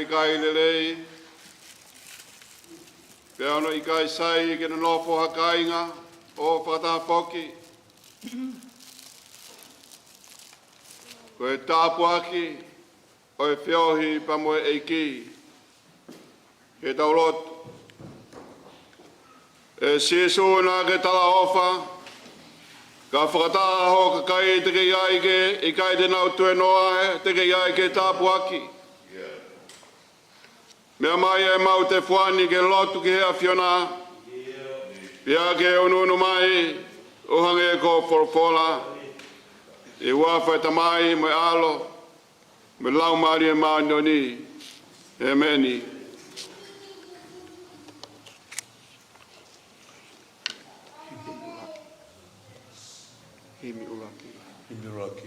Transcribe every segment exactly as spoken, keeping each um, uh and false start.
kakai lelei, pea ʻoku ʻikai sai ke nonofo ha kāinga ʻo fakatafoki. Ko e tāpuaki ʻo e feohi pea mo e ʻEiki. Ke tau lotu. ʻE Sīsū, naʻa ke talaʻofa, ka fakataha ho kakai teʻeki ai ke, ʻikai te nau tuēnoa he teʻeki ai ke tāpuaki. Meʻa mai ʻemau tefuani ke lotu ki he ʻAfiona, pea ke ʻunuʻunu mai ʻo hangē ko e folofola, ʻi he huafa ʻo e Tamai mo e ʻAlo mo e Laumālie Māʻoniʻoni. ʻEmeni. Himi ʻuluaki. Himi ʻuluaki.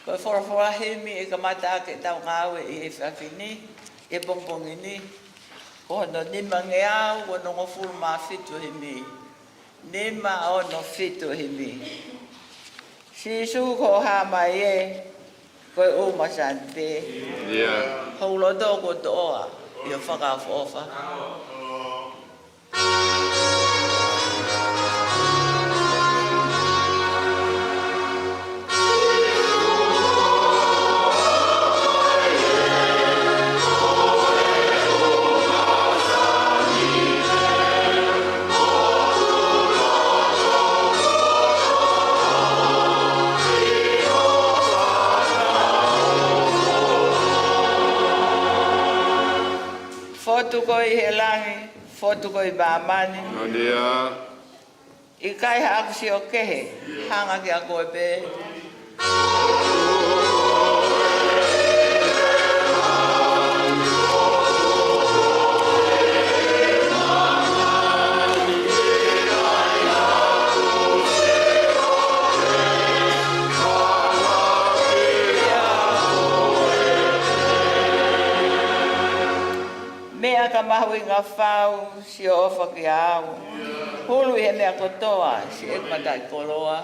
Ko e folofola himi ʻe kamata ʻaki ʻetau ngāue ʻi he efiafi ni, ʻi he pongipongi ni, ko hono nimangeau onongofulu mā fitu himi. Nima ono fitu himi. Sīsū, ko hoʻo hā mai ē, ko e ʻuma sani pē. Hoku loto kuo toʻoa ʻi hoʻo fakaʻofoʻofa. Fotu koe ʻi he langi, fotu koe ʻi māmani. ʻIkai haʻaku sio kehe, hanga kiate koe pē. Meʻa ka mahuʻinga fau, sio ʻofa kiate au. Hulu ʻi he meʻa kotoa siʻeku mataʻikoloa.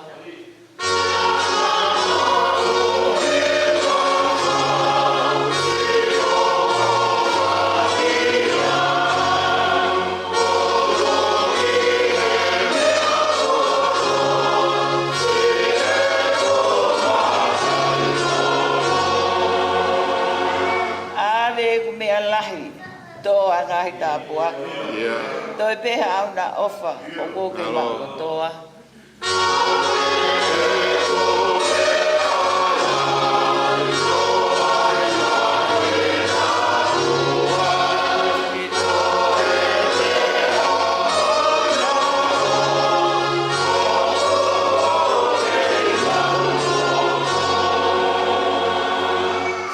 ʻAve ʻeku meʻa lahi, toʻo ʻa e ngaahi tāpuaki. Toe pē haʻo ʻofa ʻoku ke maʻu kotoa.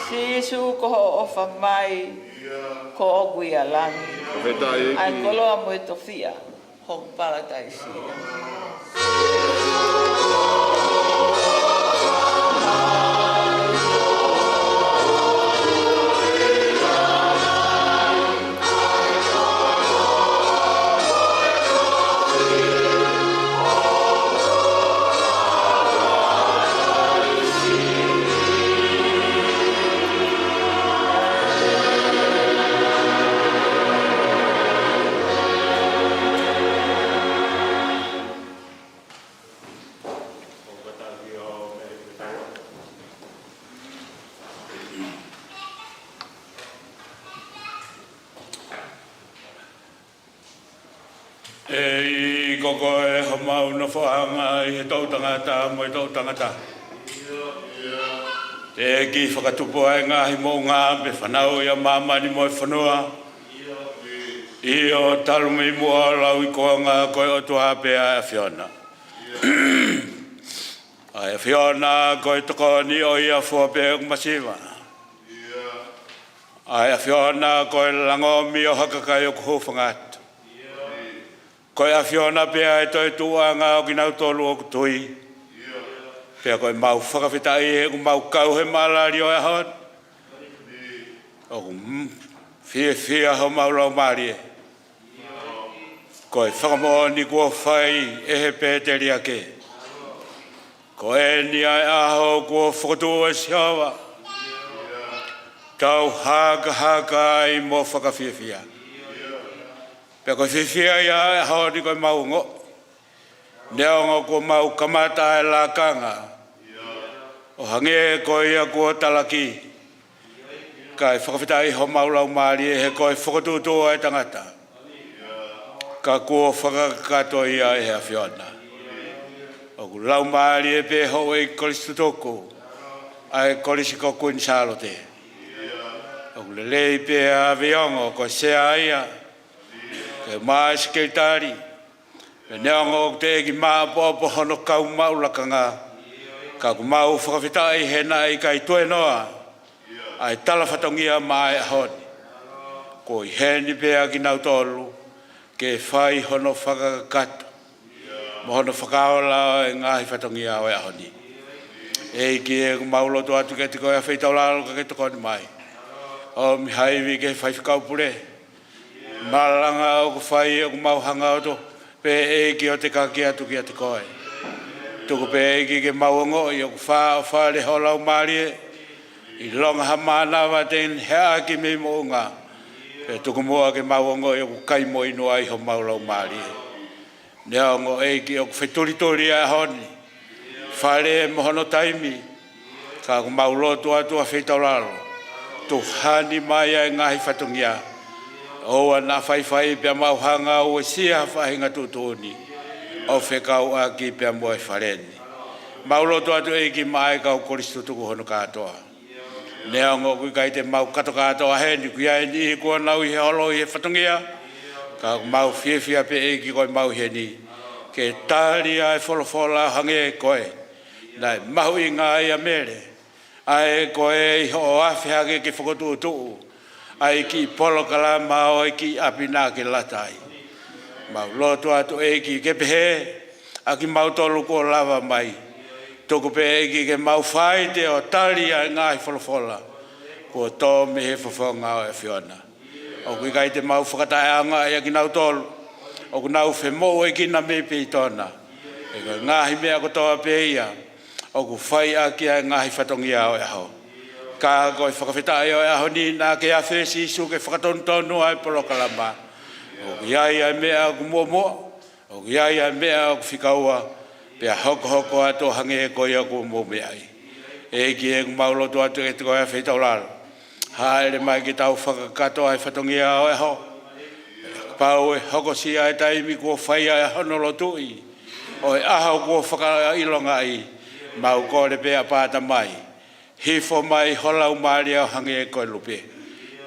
Sīsū, ko hoʻo ʻofa mai, ko ʻoku ʻi he langi. ʻA e koloa mo e tofiʻa, hoku palataisi ia. ʻEiki, ko koe homau nofoʻanga ʻi he toʻutangata mo e toʻutangata. Teʻeki fakatupu ʻa e ngaahi moʻunga pe fanauʻi ʻa māmani mo e fonua. ʻIo, talu mei muʻa ʻo lauikuonga ko e ʻOtua pē ʻa e ʻAfiona. ʻA e ʻAfiona ko e tokoni ʻo ia fua pē ʻoku masiva. ʻA e ʻAfiona ko e langomi ʻo ha kakai ʻoku hūfanga atu. Ko e ʻAfiona pē ʻa e toetuʻuʻanga ʻo kinautolu ʻoku tui. Pea ko ʻemau fakafetaʻi ʻi heʻemau kau he maʻalali ʻo e ʻaho ni. ʻOku m-, fiefia homau laumālie. Ko e fakamoʻoni kuo fai ʻe he pēteliake. Ko eni ʻa e ʻaho kuo fokotuʻu ʻe Sihova. Tau hakahaka ai mo fakafiefia. Pea ko e fiefia ia ʻo e ʻaho ni ko ʻemau ongoʻi. Neongo kuo mau kamata ʻa e lakanga. ʻO hangē ko ia kuo talaki. Kae fakafetaʻi homau laumālie he ko e fokotuʻutuʻu ʻa e tangata. Ka kuo fakakakato ia ʻe he ʻAfiona. ʻOku laumālie pē houʻeiki kolisi tutuku. ʻA e kolisi ko Kuini Sālote. ʻOku lelei pē ʻa Veiongo ko e sea ia. Kae ʻumaʻā e sekelitali. Pea neongo ʻoku teʻeki maʻopoʻopo hono kau maʻu lakanga. Ka ʻoku mau fakafetaʻi he naʻe ʻikai tuenoa. ʻA e tala fatongia maʻa e ʻaho ni. Ko e ʻi heni pē ʻa kinautolu. Ke fai hono fakakakato. Mo hono fakaola ʻo e ngaahi fatongia ʻo e ʻaho ni. ʻEiki ʻoku mau lotu atu kiate koe ʻa Feitaulalo ka ke tokoni mai. ʻOmi ha ivi ki he faifekau pule. Malanga ʻoku fai ʻoku mau hanga ʻo toʻo pē ʻEiki ʻo tekaki atu kiate koe. Tuku pē ʻEiki ke mau ongoʻi ʻoku fāʻofale ho laumālie. ʻIlonga ha mānava te ne heʻaki mei moʻunga. Pea tuku muʻa ke mau ongoʻi ʻoku kai mo inu ai homau laumālie. Neongo ʻEiki ʻoku fetulituli ʻa e ʻaho ni. Fale mo hono taimi. Ka ʻoku mau lotu atu ʻa Feitaulalo. Tuʻuhani mai ʻa e ngaahi fatongia. ʻOua naʻa faifai pea mau hanga ʻo uesia ha faʻahinga tuʻutuʻuni. ʻO fekauʻaki pea mo e fale ni. Mau lotu atu ʻEiki maʻa e kau kolisi tutuku hono kātoa. Neongo ʻoku ʻikai te mau katoa kātoa heni, ʻoku ʻi ai e niʻihi kuo nau ʻi he holo ʻi he fatongia. Ka ʻoku mau fiefia pē ʻEiki ko ʻemau ʻi heni. Ke tali ʻa e folofola ʻo hangē ko e. Naʻe mahuʻinga ai ʻa Mele. ʻA ē ko ē ʻi hoʻo afe hake ke fokotuʻutuʻu. ʻA e kiʻi polokalama ʻo e kiʻi ʻapi naʻa ke lata ai. Mau lotu atu ʻEiki ke pehē. ʻA kimautolu kuo lava mai. Tuku pē ʻEiki ke mau faite ʻo tali ʻa e ngaahi folofola. Kuo tō mei he fofonga ʻo e ʻAfiona. ʻOku ʻikai te mau fakataʻeʻaongaʻi ʻa kinautolu. ʻOku nau femoʻuekina mei Peitona. He ko e ngaahi meʻa kotoa pē ia. ʻOku fai ʻaki ʻa e ngaahi fatongia ʻo e ʻaho. Ka ko e fakafetaʻi ʻo e ʻaho ni naʻa ke afe Sīsū ke fakatonutonu ʻa e polokalama. ʻOku ʻi ai ʻa e meʻa ʻoku muʻomuʻa. ʻOku ʻi ai ʻa e meʻa ʻoku fika ua, pea hokohoko atu ʻo hangē ko ia kuo mou meaʻi. ʻEiki ʻoku mau lotu atu kiate koe ʻa Feitaulalo. Hāʻele mai ke tau fakakakato ʻa e fatongia ʻo e ʻaho. Pau ʻe hokosia e taimi kuo fai ai hono lotuʻi. ʻO e ʻaho kuo fakaʻilongaʻi. Mau kole pē ʻa Pāta mai. Hifo mai ho laumālie ʻo hangē ko e lupe.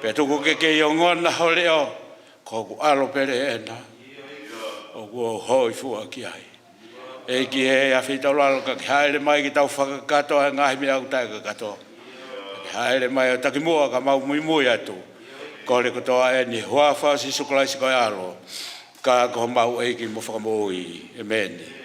Pea tuku ke kei ongona ho leʻo. Ko hoku ʻAlo pele ena. ʻOku ou hōifua ki ai. ʻEiki ʻa Feitaulalo ka ke hāʻele mai ke tau fakakakato ʻa e ngaahi meʻa ʻoku taʻekakato. Ka ke hāʻele mai ʻo takimuʻa ka mau muimui atu. Kole kotoa eni huafa ʻo Sīsū Kalaisi ko e ʻAlo. Ka ko homau ʻEiki mo Fakamoʻui. ʻEmeni.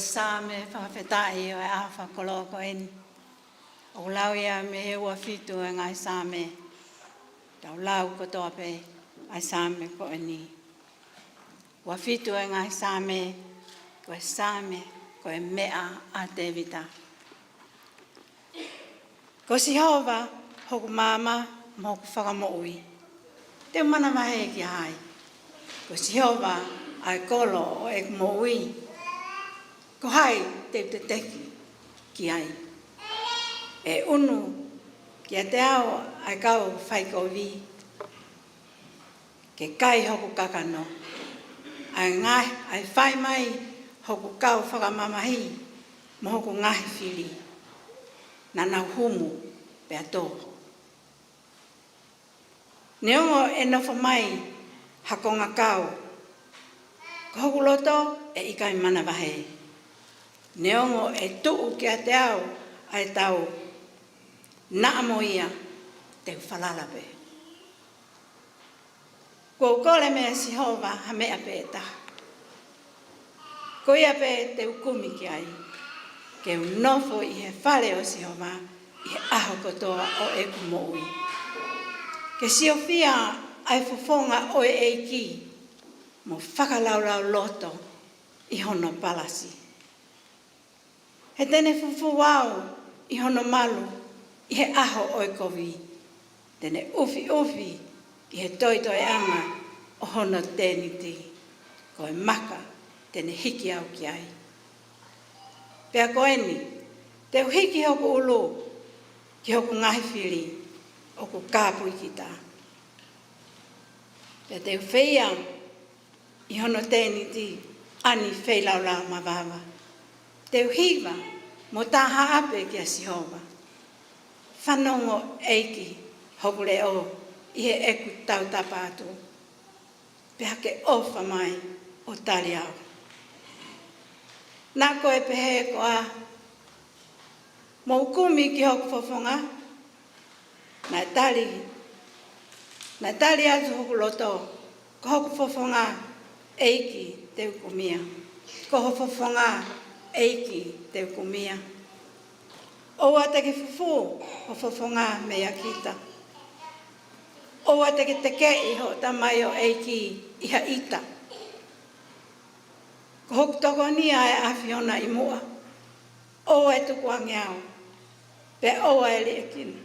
Saame fakafetaʻi ʻo e ʻaho fakakoló ko eni. ʻOku lau ia mei he ua fitu ʻo e ngaahi Saame. Tau lau kotoa pē ʻa e Saame ko eni. Ua fitu ʻo e ngaahi Saame, ko e Saame, ko e meʻa ʻa Tēvita. Ko Sihova hoku maama mo hoku fakamoʻui. Te u manavahē kia hai? Ko Sihova ʻa e kolo ʻo ʻeku moʻui. Ko hai te u teteki ki ai? ʻE ʻunu kiate au ʻa e kau faikovi, ke kai hoku kakano. ʻA e ngaahi, ʻa e fai mai hoku kau fakamamahi mo hoku ngaahi fili, naʻa nau humu pea tō. Neongo ʻe nofo mai ha kongakau, ko hoku loto ʻe ʻikai manavahē. Neongo ʻe tuʻu kiate au ʻa e tau, naʻa mo ia te u falala pē. Kuo u kole meia Sihova ha meʻa pē ʻe taha. Ko ia pē te u kumi ki ai, ke u nofo ʻi he fale ʻo Sihova ʻi he ʻaho kotoa ʻo ʻeku moʻui. Ke siofia ʻa e fofonga ʻo e ʻEiki, mo fakalaulauloto ʻi hono palasi. He te ne fufū au ʻi hono malu ʻi he ʻaho ʻo e kovi. Te ne ʻufiʻufi ʻi he toitoeʻanga ʻo hono tēniti. Ko e maka te ne hiki au ki ai. Pea ko eni, te u hiki hoku ʻulu ki hoku ngaahi fili ʻoku kāpui kita. Pea te u feia ʻi hono tēniti ʻa e feilaulau mavava. Te u hiva mo tā haʻape kia Sihova. Fanongo ʻEiki hoku leʻo ʻi heʻeku tautapa atu. Pea ke ʻofa mai ʻo tali au. Naʻa ko e pehē koā, mou kumi ki hoku fofonga? Naʻe tali, naʻe tali atu hoku loto, ko hoku fofonga ʻEiki te u kumia. Ko ho fofonga ʻEiki te u kumia. ʻOua te ke fufū ho fofonga meia kita. ʻOua te ke tekeʻi hoʻo tamaioʻeiki ʻi ha ʻita. Ko hoku tokonia ʻa e ʻAfiona ʻi muʻa. ʻOua ʻe tukuange au, pea ʻoua ʻe liʻekina,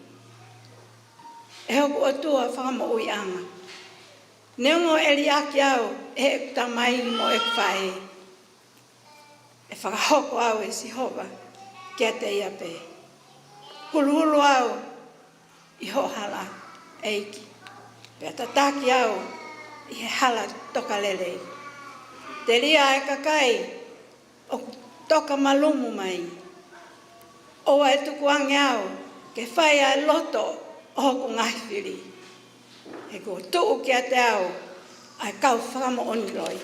ʻe hoku ʻOtua fakamoʻuiʻanga. Neongo ʻe liʻaki au ʻe heʻeku tamai mo ʻeku faʻē, ʻe fakahoko au ʻe Sihova kiate ia pē. Huluhulu au ʻi ho hala, ʻEiki, pea tataki au ʻi he hala tokalelei. Telia ʻa e kakai ʻoku toka malumu mai. ʻOua ʻe tukuange au ke fai ʻa e loto ʻo hoku ngaahi fili. He kuo tuʻu kiate au ʻa e kau fakamoʻoni loi,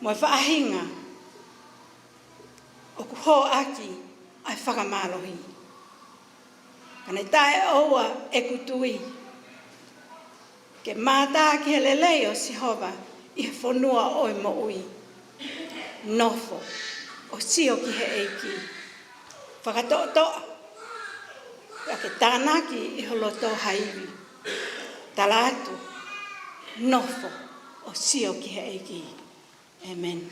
mo e faʻahinga ʻoku hōʻaki ʻa e fakamālohi. Ka ne taʻeʻoua ʻeku tui ke mātā ki he lelei ʻo Sihova ʻi he fonua ʻo e moʻui. Nofo ʻo sio ki he ʻEiki. Fakatoʻotoʻa, pea ke tānaki ʻi ho loto ha ivi. Tala atu, nofo ʻo sio ki he ʻEiki. ʻĒmeni.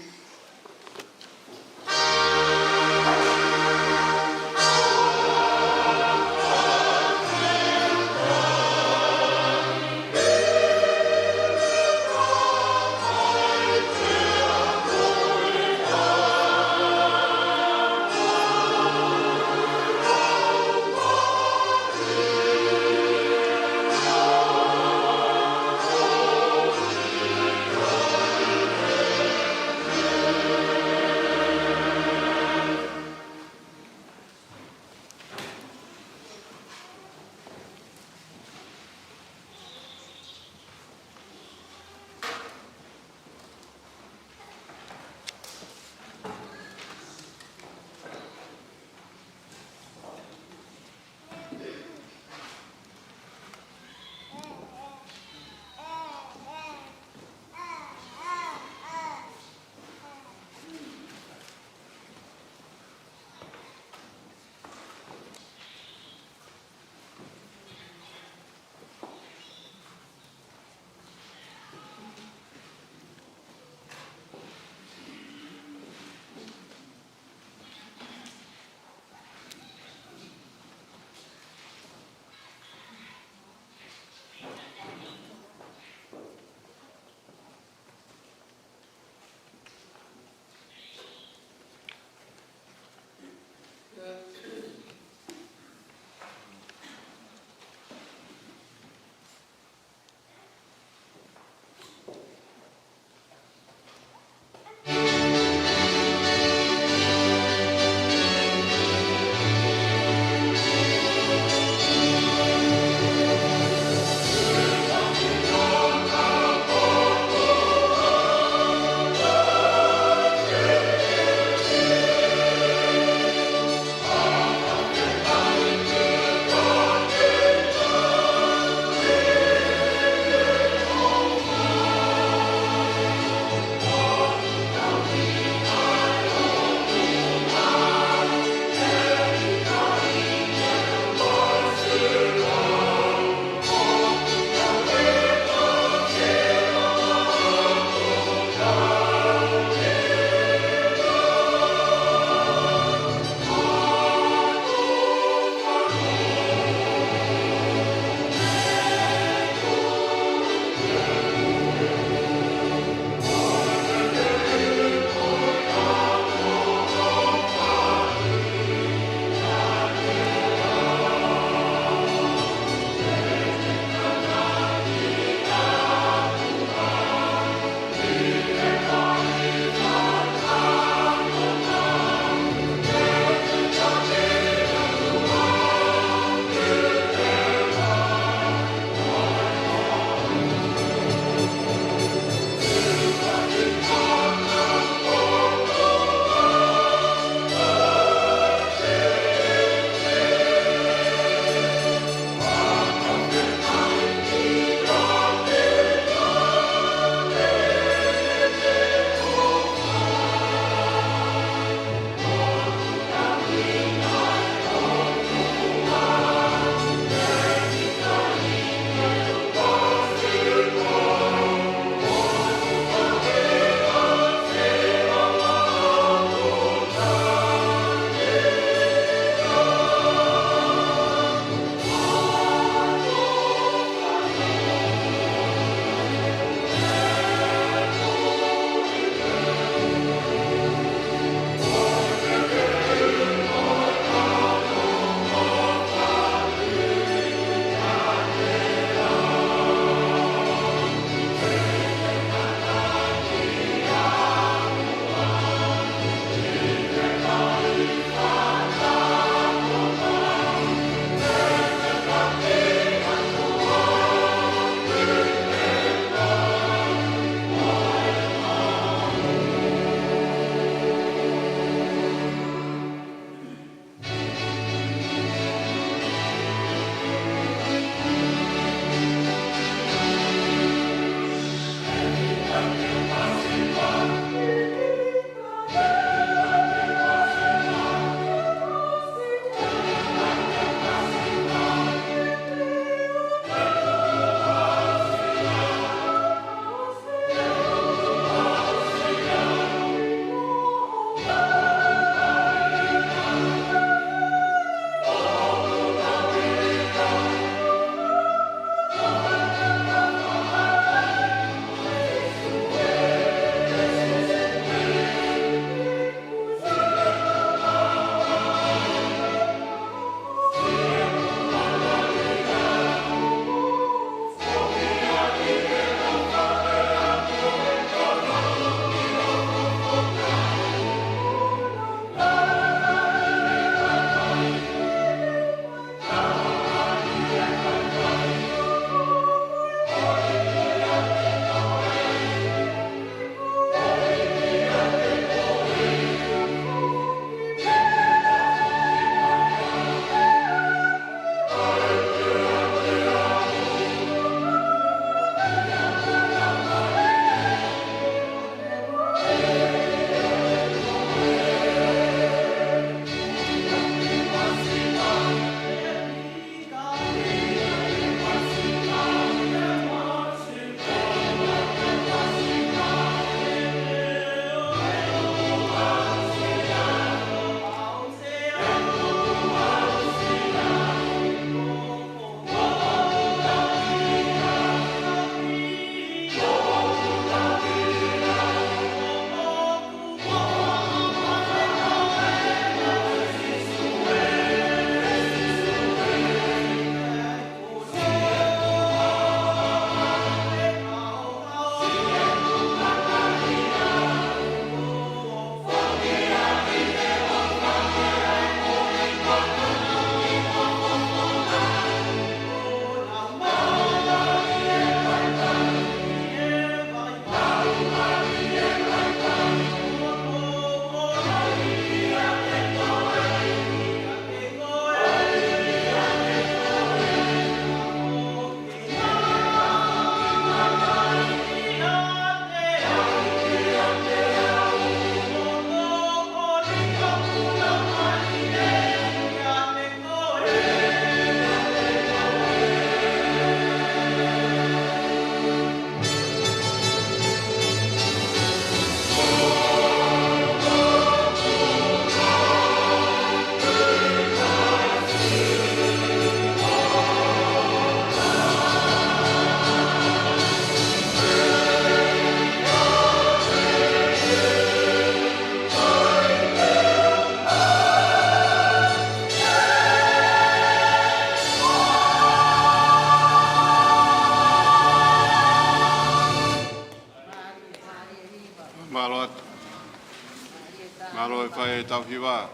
ʻetau hiva.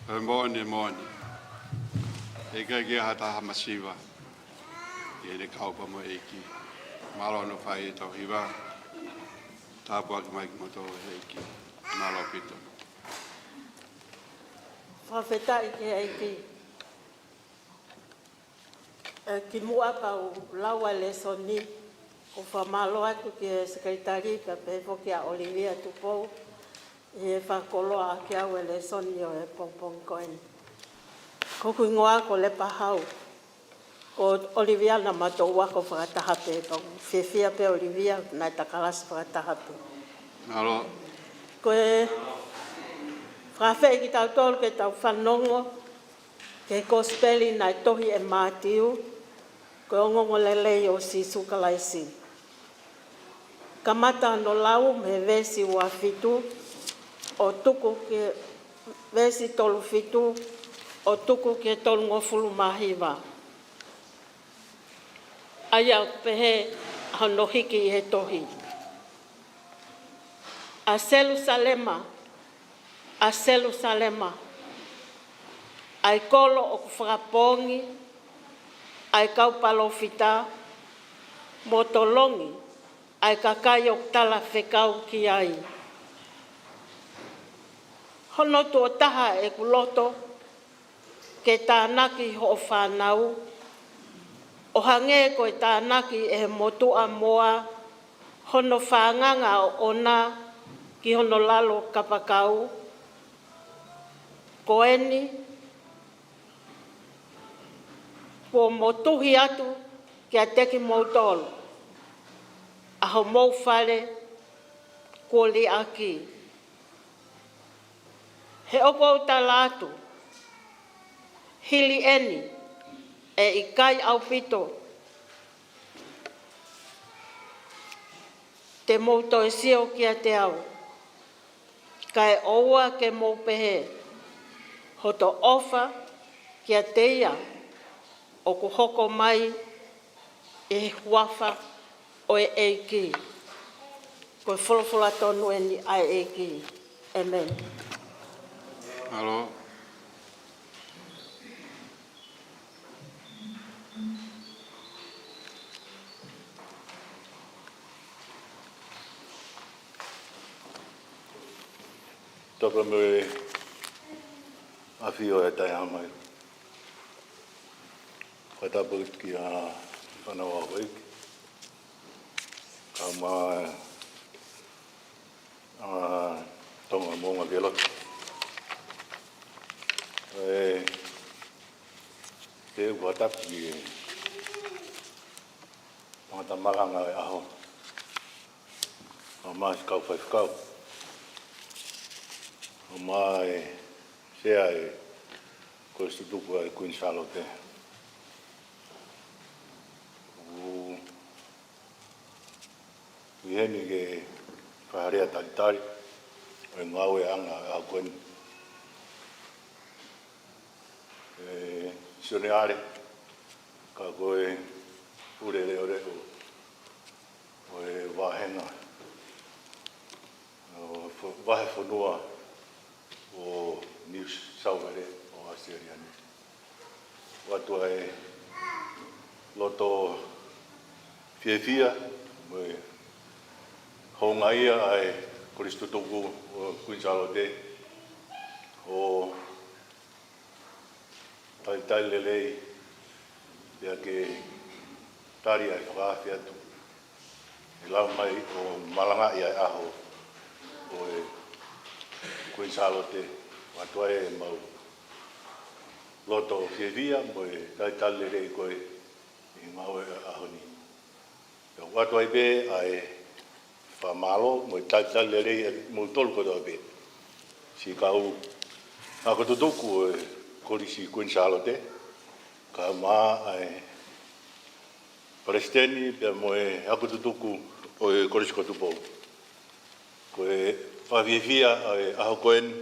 ʻE moʻoni, moʻoni. ʻE ʻikai ke ʻi ai ha taha masiva ʻi heʻene kau pea mo e ʻEiki. Mālō hono fai ʻetau hiva. Tāpuaki mai kimoutolu ʻe he ʻEiki. Mālō ʻaupito. Fakafetaʻi ki he ʻEiki. ʻE, kimuʻa pea u lau ʻa e lēsoni, ʻoku ou fakamālō atu ki he sekelitali pea pehē foki kia ʻOlivia Tupou, ʻi he fakakoloa ʻaki au e lēsoni ʻo e pongipongi ko eni. Ko hoku hingoa ko Lepahau. Ko ʻOlivia naʻa ma toʻu ako fakataha pē, pea u fiefia pē ʻOlivia, naʻe ta kalasi fakataha pē. Mālō. Ko e fakaafeʻi kitautolu ke tau fanongo ki he Kosipeli naʻe tohi ʻe Mātiu, ko e ongoongolelei ʻo Sīsū Kalaisi. Kamata hono lau mei he veesi ua fitu, ʻo tuku ki he veesi tolu fitu, ʻo tuku ki he tolungofulu mā hiva. ʻA ia ʻoku pehē hono hiki ʻi he tohi. ʻA Selūsalema, ʻa Selūsalema, ʻa e kolo ʻoku fakapoongi ʻa e kau palōfita, mo tolongi ʻa e kakai ʻoku talafekau ki ai. Hono tuʻo taha ʻeku loto ke tānaki hoʻo fānau, ʻo hangē ko e tānaki ʻe he motuʻa moa hono fānganga ʻoʻona ki hono lalo kapakau. Ko eni, kuo motuhi atu kiate kimoutolu ʻa homou fale kuo liʻaki. He ʻoku ou tala atu, hili eni ʻe ʻikai ʻaupito te mou toe sio kiate au, kae ʻoua ke mou pehē, hoto ʻofa kiate ia ʻoku hoko mai ʻi he huafa ʻo e ʻEiki. Ko e folofola tonu eni ʻa e ʻEiki. ʻĒmeni. Mālō. Tapu mo e ʻafio ʻa e taʻehāmai. Fakatapu ki he fānau ʻa houʻeiki. Kae ʻumaʻā ʻa Tonga Moʻunga Velo. ʻE, te u fakatapu ki he tangata malanga ʻo e ʻaho, ʻa Masi Kaufaifekau, ʻa e Sea ʻo e Kolisi Tutuku ʻa e Kuini Sālote. ʻOku ʻi heni ke fai ha lea talitali ʻo e ngāueʻanga ʻo e ʻaho ko eni. ʻE Sione ʻAle, ka ko e pule leʻoleʻo ʻo e vāhenga ʻo fo-, vahefonua ʻo New South Wales ʻo ʻAositelēlia ni. ʻOatu ʻa e loto fiefia mo e houngaʻia ʻa e Kolisi Tutuku ʻo Kuini Sālote ʻo talitali lelei, pea ke tali ʻa e fakaafe atu ʻe lau mai ʻo malangaʻi ʻa e ʻaho ʻo e Kuini Sālote. ʻOatu ʻa e mau loto fiefia mo e talitali lelei ko ē ʻi he ngāue ʻo e ʻaho ni. Pea ʻoatu ai pē ʻa e fakamālō mo e talitali lelei ʻa kimoutolu kotoa pē, siʻi kau ako tutuku ʻo e Kolisi Kuini Sālote, kae ʻumaʻā ʻa e Palesiteni pea mo e ako tutuku ʻo e Kolisi ko Tupou. Ko e fakafiefia ʻa e ʻaho ko eni,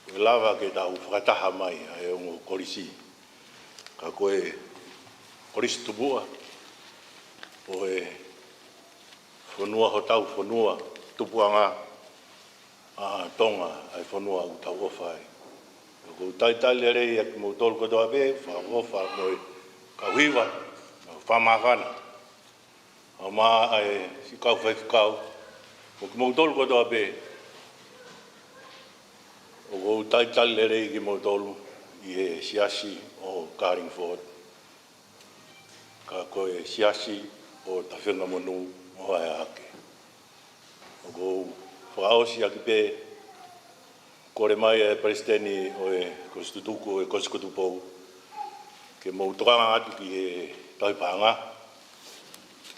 ko e lava ke tau fakataha mai ʻa e ongo kolisi. Ka ko e kolisi tupuʻa ʻo e fonua, hotau fonua tupuʻanga, ʻa Tonga, ʻa e fonua ʻoku tau ʻofa ai. ʻOku ou talitali lelei ʻa kimoutolu kotoa pē, fakaʻofoʻofa mo e kau hiva, mo e fakamāfana. ʻA ma ʻa e siʻi kau faifekau, mo kimoutolu kotoa pē, ʻoku ou talitali lelei kimoutolu ʻi he siasi ʻo Carlingford, ka ko e siasi ʻo Tafegamonu mo Aeake. ʻOku ou fakaʻosi ʻaki pē, kole mai e Palesiteni ʻo e Kolisi Tutuku ʻo e Kolisi ko Tupou, ke mou tokanga atu ki he Tauhi Paʻanga,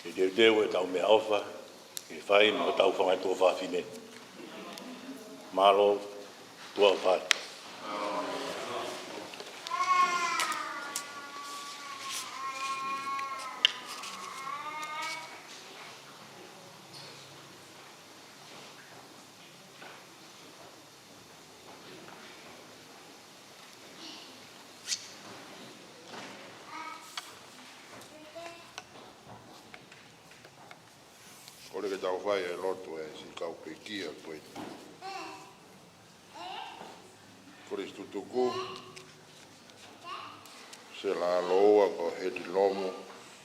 ke teuteu ʻetau meʻaʻofa, ke fai mo hotau fanga tuofāfine. Mālō, tuʻa ʻofa atu. Kole ke tau fai e lotu ʻa e siʻi kau pekia ko eni. Kolisi Tutuku, Sela ʻAloua, ko Heti Lomu,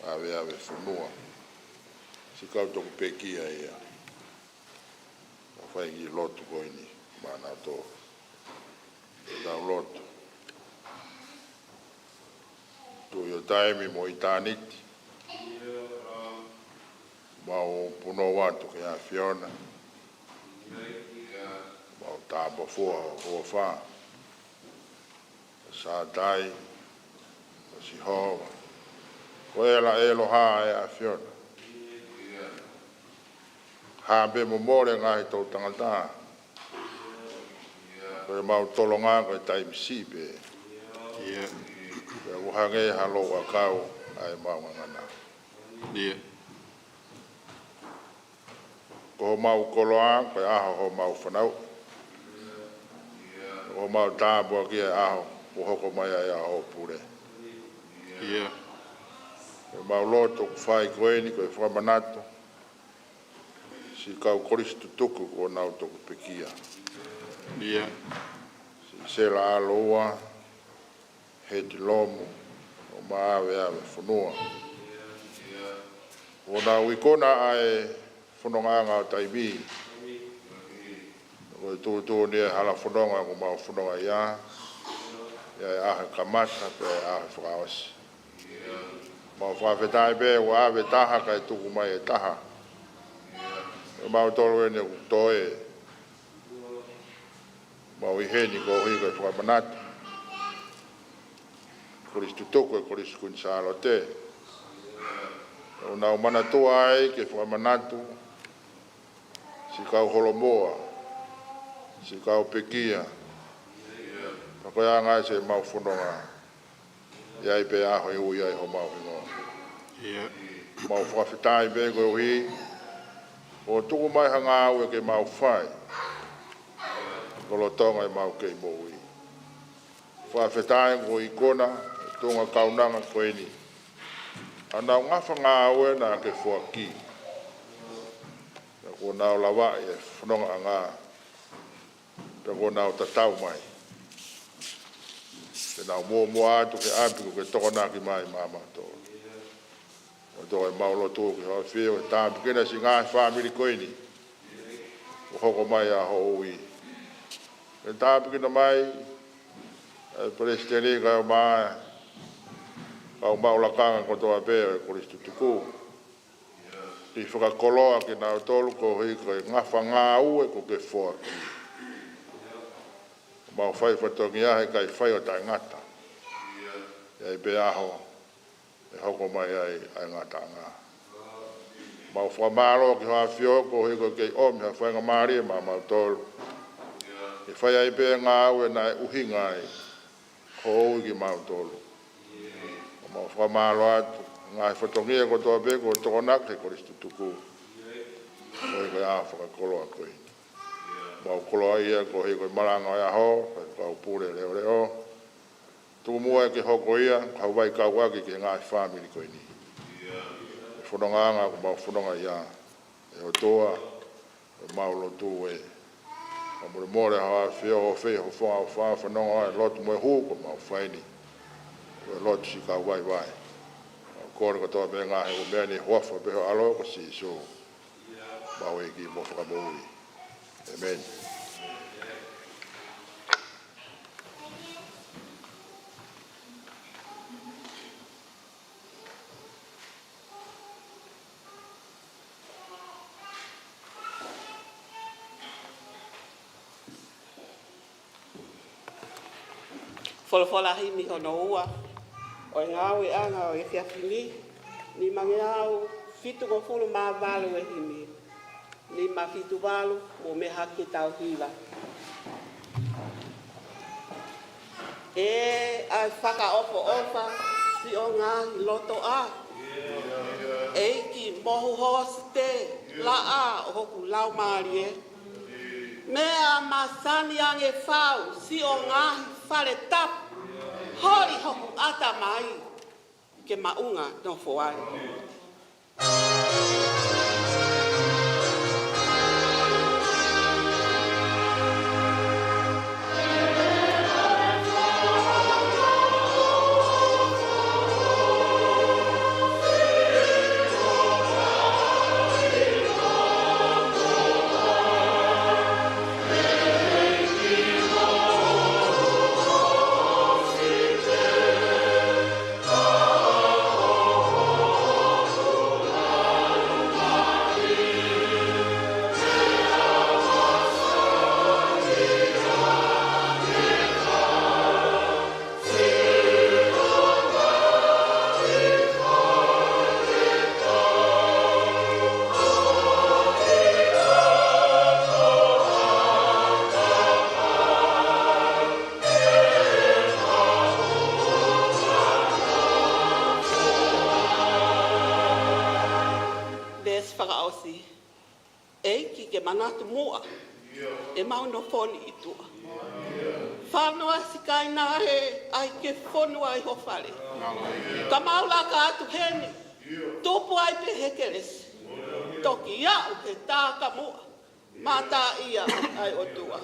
ʻAveʻave Fonua. Siʻi kau toki pekia ia. Tau fai e kiʻi lotu ko eni maʻanautolu. Tau lotu. Tuʻi ʻo taimi mo ʻitāniti, mau punou atu ki he ʻAfiona, mau tāpuakiʻi ho huafa, Sātai, ʻo Sihova, ko e ʻEla ʻEloha ʻa e ʻAfiona. Hā pē mo mole ngaahi toʻutangata, ko ʻemau tolonga ko e taimi siʻi pē. ʻIo. Pea ʻoku hangē ha louʻakau ʻa ʻemau ngangana. ʻIo. Ko homau koloa ko e ʻaho homau fanauʻi. Ko homau tāpuaki ʻa e ʻaho kuo hoko mai ai ʻa hoʻo pule. ʻIo. Ko ʻemau lotu ʻoku fai ko eni ko e fakamanatu siʻi kau Kolisi Tutuku kuo nau toki pekia. ʻIo. Siʻi Sela ʻAloua, Heti Lomu, ʻo ma ʻAveʻave Fonua. Kuo nau ikuna ʻa e fonongaʻanga ʻo taimi. Ko e tuʻutuʻuni e hala fononga kuo mau fononga ia, ʻi he ʻaho kamata pea ʻi he ʻaho fakaʻosi. Mau fakafetaʻi pē ʻoku ʻave taha kae tuku mai e taha. Ko mautolu eni ʻoku toe mau ʻi heni koeʻuhi ko e fakamanatu Kolisi Tutuku ʻo e Kolisi Kuini Sālote. ʻOku nau manatua ai ke fakamanatu siʻi kau holomoa, siʻi kau pekia, pea ko e anga ʻa ʻemau fononga, ʻi ai pē ʻaho ʻe ui ai homau hingoa. ʻIo. Mau fakafetaʻi pē koeʻuhi kuo tuku mai ha ngāue ke mau fai lolotonga ʻemau kei moʻui. Fakafetaʻi kuo ikuna e tuʻunga kaunanga ko eni ʻa ʻenau ngafa ngāue naʻa ke foaki. Pea kuo nau lavaʻi e fonongaʻanga, pea kuo nau tatau mai. Te nau muʻomuʻa atu ki he ʻapi kuo ke tokonaki mai maʻamautolu. Ko e toki ʻemau lotu ki hoʻo ʻAfio ke tāpuekina siʻi ngaahi fāmili ko eni kuo hoko mai ʻa hoʻo ui. Ke tāpuekina mai ʻa e Palesiteni kae ʻumaʻā e kau maʻu lakanga kotoa pē ʻo e Kolisi Tutuku. Ke fakakoloa kinautolu koeʻuhi ko e ngafa ngāue kuo ke foaki. Mau fai fatongia he ʻikai fai ʻo taʻengata. ʻI ai pē ʻaho ʻe hoko mai ai ʻa e ngataʻanga. Mau fakamālō ki hoʻo ʻAfio koeʻuhi ko e kei ʻomi ha faingamālie maʻamautolu ke fai ai pē ngāue naʻe ʻuhinga ai hoʻo ui kimautolu. Mau fakamālō atu ngaahi fatongia kotoa pē kuo tokonaki he Kolisi Tutuku. Koeʻuhi ko e ʻaho fakakoloa ko eni. Mau koloaʻia koeʻuhi ko e malanga ʻo e ʻaho, ko e kau pule leʻoleʻo. Tuku muʻa ke hoko ia ko ha vaikauʻaki ki he ngaahi fāmili ko eni. Ko e fonongaʻanga kuo mau fononga ia, ʻe ʻOtua, ko ʻemau lotu ē. Ka mole mole ha afio o fei ho fonga o fa fanongo ai lotu mo e hū ko mau fai ni. Ko e lotu si kau vaivai. Kole kotoa pē ngaahi ʻū meʻa ni huafa pē ho ʻAlo ko Sīsū. Mau ʻEiki mo Fakamoʻui. ʻĒmeni. Folofola himi hono ua ʻo e ngāueʻanga ʻo e efiafi ni, nimangeau fitungofulu mā valu e himi. Nima fitu valu, mou meʻa hake tau hiva. ʻE ʻa e fakaʻofoʻofa siʻo ngaahi loto ʻa ʻEiki mo hoku hōsite laʻā ʻo hoku laumālie. Meʻa masani ange fau siʻo ngaahi fale tapu, holi hoku ʻatamai ke maʻunga nofo ai. Veesi fakaʻosi. ʻEiki ke manatu muʻa ʻemau nofo ni ʻi tuʻa. Fānau ʻa Sikaina ē, ʻai ke fonu ai ho fale. Ka mau laka atu heni, tupu ai pē he kelesi. Toki aʻu he tā ka muʻa, mataʻia ʻa e ʻOtua.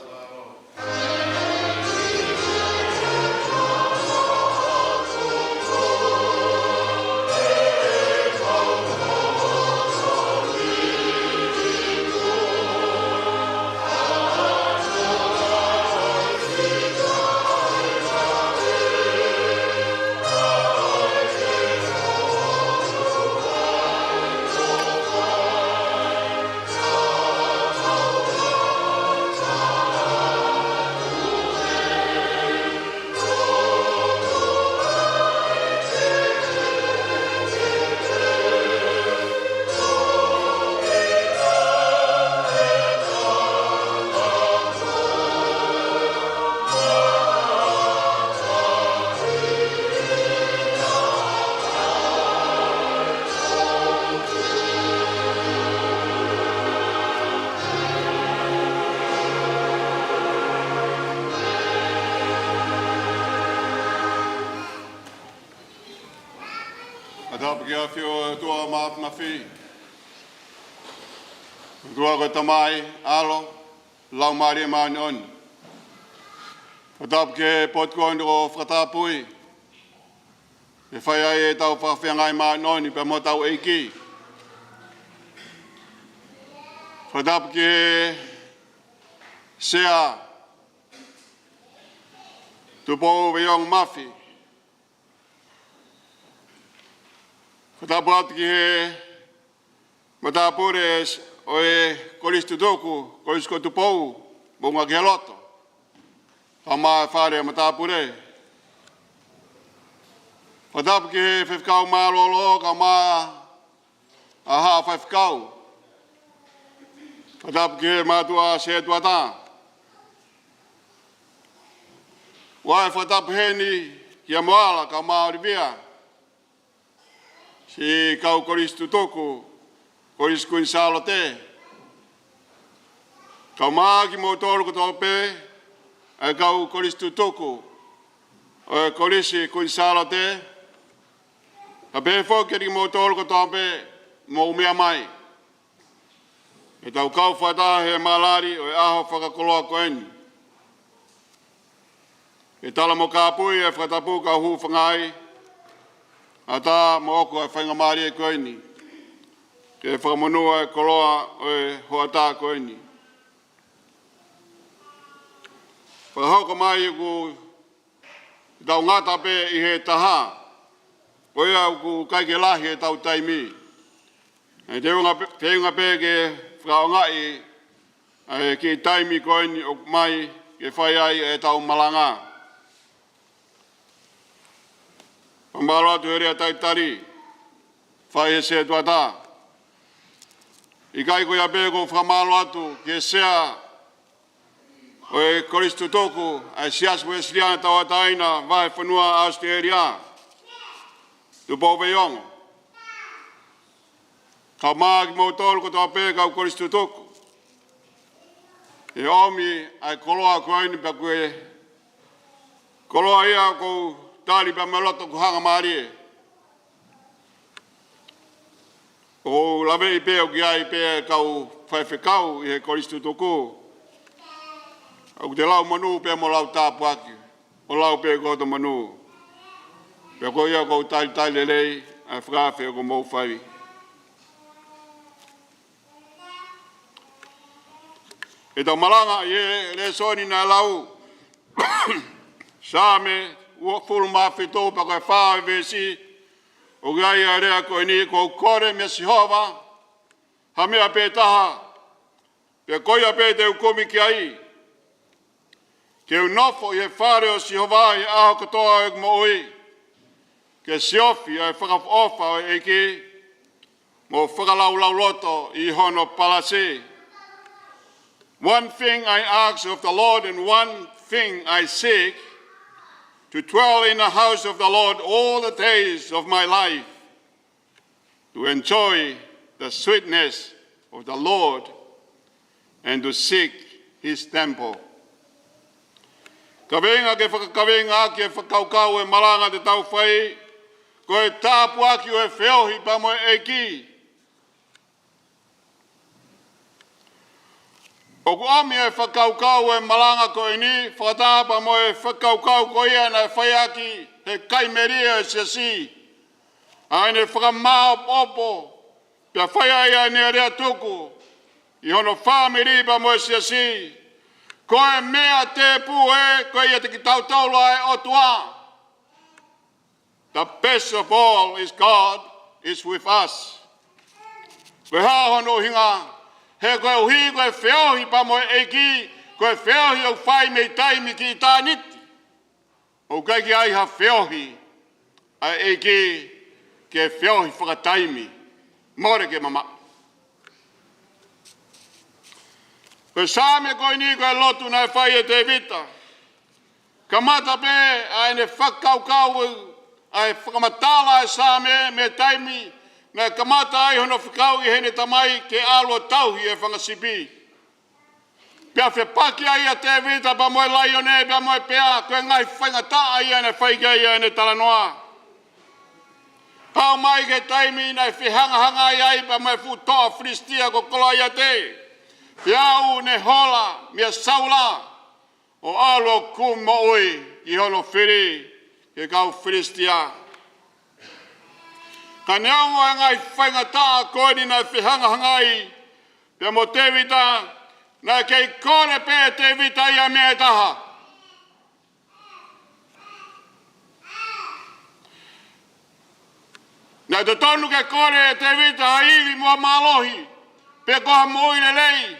Fakatapu ki he ʻAfio ʻOtua Mafimafi. ʻOtua ko e Tamai, ʻAlo, Laumālie Māʻoniʻoni. Fakatapu ki he potu ko eni ʻoku fakatapui ʻe fai ai ʻetau fakafeangai māʻoniʻoni pea mo hotau ʻEiki. Fakatapu ki he Sea, Tupou Veiongo Mafi. Fakatapu atu ki he matāpule ʻo e Kolisi Tutuku, Kolisi ko Tupou, Moʻunga ki he Loto. Kae ʻumaʻā e fale matāpule. Fakatapu ki he faifekau mālōlō, kae ʻumaʻā ʻa Haʻa Faifekau. Fakatapu ki he mātuʻa setuata. ʻOku ou fakatapu heni kia Moala, kae ʻumaʻā ʻOlivia, siʻi kau Kolisi Tutuku, Kolisi Kuini Sālote. Kae ʻumaʻā kimoutolu kotoa pē ʻa e kau Kolisi Tutuku ʻo e Kolisi Kuini Sālote. Kae pehē foki kiate kimoutolu kotoa pē ʻoku mou meʻa mai. ʻE tau kau fakataha he malali ʻo e ʻaho fakakoloa ko eni, ʻe tala mo kāpui e fakatapu kau hūfangaʻi ʻatā mo ʻoku ʻa e faingamālie ko eni ke fakamonū ʻa e koloa ʻo e hoʻatā ko eni. Fakahoko mai ʻoku tau ngata pē ʻi he taha, ko ia ʻoku ʻikai ke lahi ʻetau taimi. ʻE teunga pē, teunga pē ke fakaʻaongaʻi ʻa e kiʻi taimi ko eni ʻoku ʻomai ke fai ai ʻetau malanga. Fakamālō atu he lea talitali fai he setuata. ʻIkai ko ia pē, ʻoku ou fakamālō atu ki he sea ʻo e Kolisi Tutuku ʻa e Siasi Uēsiliana Tauʻatāina Vahefonua ʻAositelēlia, Tupou Veiongo. Kae ʻumaʻā kimoutolu kotoa pē kau Kolisi Tutuku, ʻe ʻomi ʻa e koloa ko eni, pea ko e koloa ia ʻoku ou tali pea mo e loto kuo hangamālie. ʻOku ou laveʻi pē ʻoku ʻi ai pē kau faifekau ʻi he Kolisi Tutuku ʻoku te lau monū pē mo lau tāpuaki, ʻo lau pē ko hoto monū. Pea ko ia ʻoku ou talitali lelei ʻa e fakaafe ʻoku mou fai. ʻEtau malanga ʻi he lēsoni naʻe lau, Saame uofulu mā fitu, pea ko e fā ʻo e veesi, ʻoku ʻi ai ʻa e lea ko eni: Kuo u kole meia Sihova ha meʻa pē taha, pea ko ia pē te u kumi ki ai, ke u nofo ʻi he fale ʻo Sihova ʻi he ʻaho kotoa ʻo ʻeku moʻui, ke siofi ʻa e fakaʻofoʻofa ʻo e ʻEiki, mo fakalaulauloto ʻi hono palasi. One thing I ask of the Lord, and one thing I seek, to dwell in the house of the Lord all the days of my life, to enjoy the sweetness of the Lord and to seek his temple. Kaveinga ke fakakaveinga ʻaki e fakakaukau ʻo e malanga te tau fai, ko e tāpuaki ʻo e feohi pea mo e ʻEiki. ʻOku ʻomi e fakakaukau ʻo e malanga ko eni fakataha pea mo e fakakaukau ko ia naʻe fai ʻaki ʻe he kai melie ʻo e siasi ʻa ʻene fakamāʻopoʻopo, pea fai ai ʻa ʻene lea tuku ʻi hono fāmili pea mo e siasi: Ko e meʻa tēpū ē, ko ia ʻiate kitautolu ʻa e ʻOtua. The best of all is God is with us. Ko e hā hono ʻuhinga? He koeʻuhi ko e feohi pea mo e ʻEiki, ko e feohi ʻoku fai mei taimi ki ʻitāniti. ʻOku ʻikai ke ʻi ai ha feohi ʻa e ʻEiki ke feohi fakataimi, mole ke mamaʻo. Ko e Saame ko eni ko e lotu naʻe fai ʻe Tēvita. Kamata pē ʻa ʻene fakakaukau, ʻa e fakamatala ʻa e Saame mei he taimi naʻe kamata ai hono fekau ʻe heʻene tamai ke ʻalu ʻo tauhi e fanga sipi. Pea fepaki ai ʻa Tēvita pea mo e laione pea mo e pea, ko e ngaahi faingataʻa ia naʻe fai ki ai ʻene talanoa. Aʻu mai ki he taimi naʻe fehangahangai ai pea mo e fuʻu toʻa Filisitia ko Kolaiate, pea aʻu ʻene hola meia Saula ʻo ʻalu ʻo kumi moʻui ki hono fili ki he kau Filisitia. Ka neongo e ngaahi faingataʻa ko eni naʻe fehangahangai pea mo Tēvita, naʻe kei kole pē ʻe Tēvita ia meʻa ʻe taha. Naʻe totonu ke kole ʻe Tēvita ha ivi mo ha mālohi, pe ko ha moʻui lelei,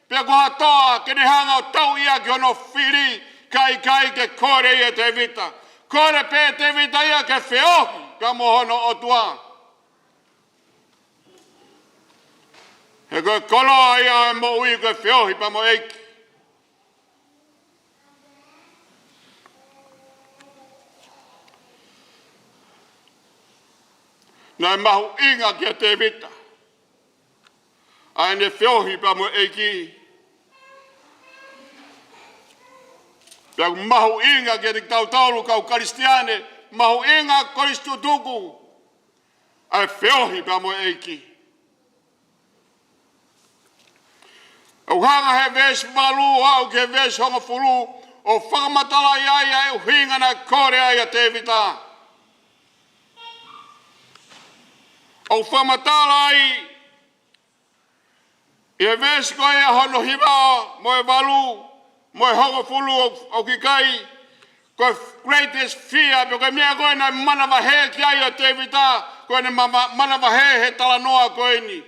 pe ko ha toʻa ke ne hanga ʻo tauʻi ʻaki hono fili, ka ʻikai ke kole ia ʻe Tēvita. Kole pē ʻe Tēvita ia ke feohi pea mo hono ʻOtua. He ko e koloa ia ʻo e moʻui ko e feohi pea mo e ʻEiki. Naʻe mahuʻinga kia Tēvita ʻa ʻene feohi pea mo e ʻEiki. Pea mahuʻinga kiate kitautolu kau Kalisitiane, mahuʻinga Kolisi Tutuku, ʻa e feohi pea mo e ʻEiki. ʻOku hanga he veesi valu ʻo aʻu ki he veesi hongofulu ʻo fakamatalaʻi ai ʻa e ʻuhinga naʻe kole ai ʻa Tēvita. ʻOku fakamatala ai ʻi he veesi ko ia hono hiva mo e valu mo e hongofulu ʻo, ʻoku ʻikai, ko e greatest fear, pe ko e meʻa ko ē naʻe manavahē ki ai ʻa Tēvita, ko ʻene ma-, ma-, manavahē he talanoa ko eni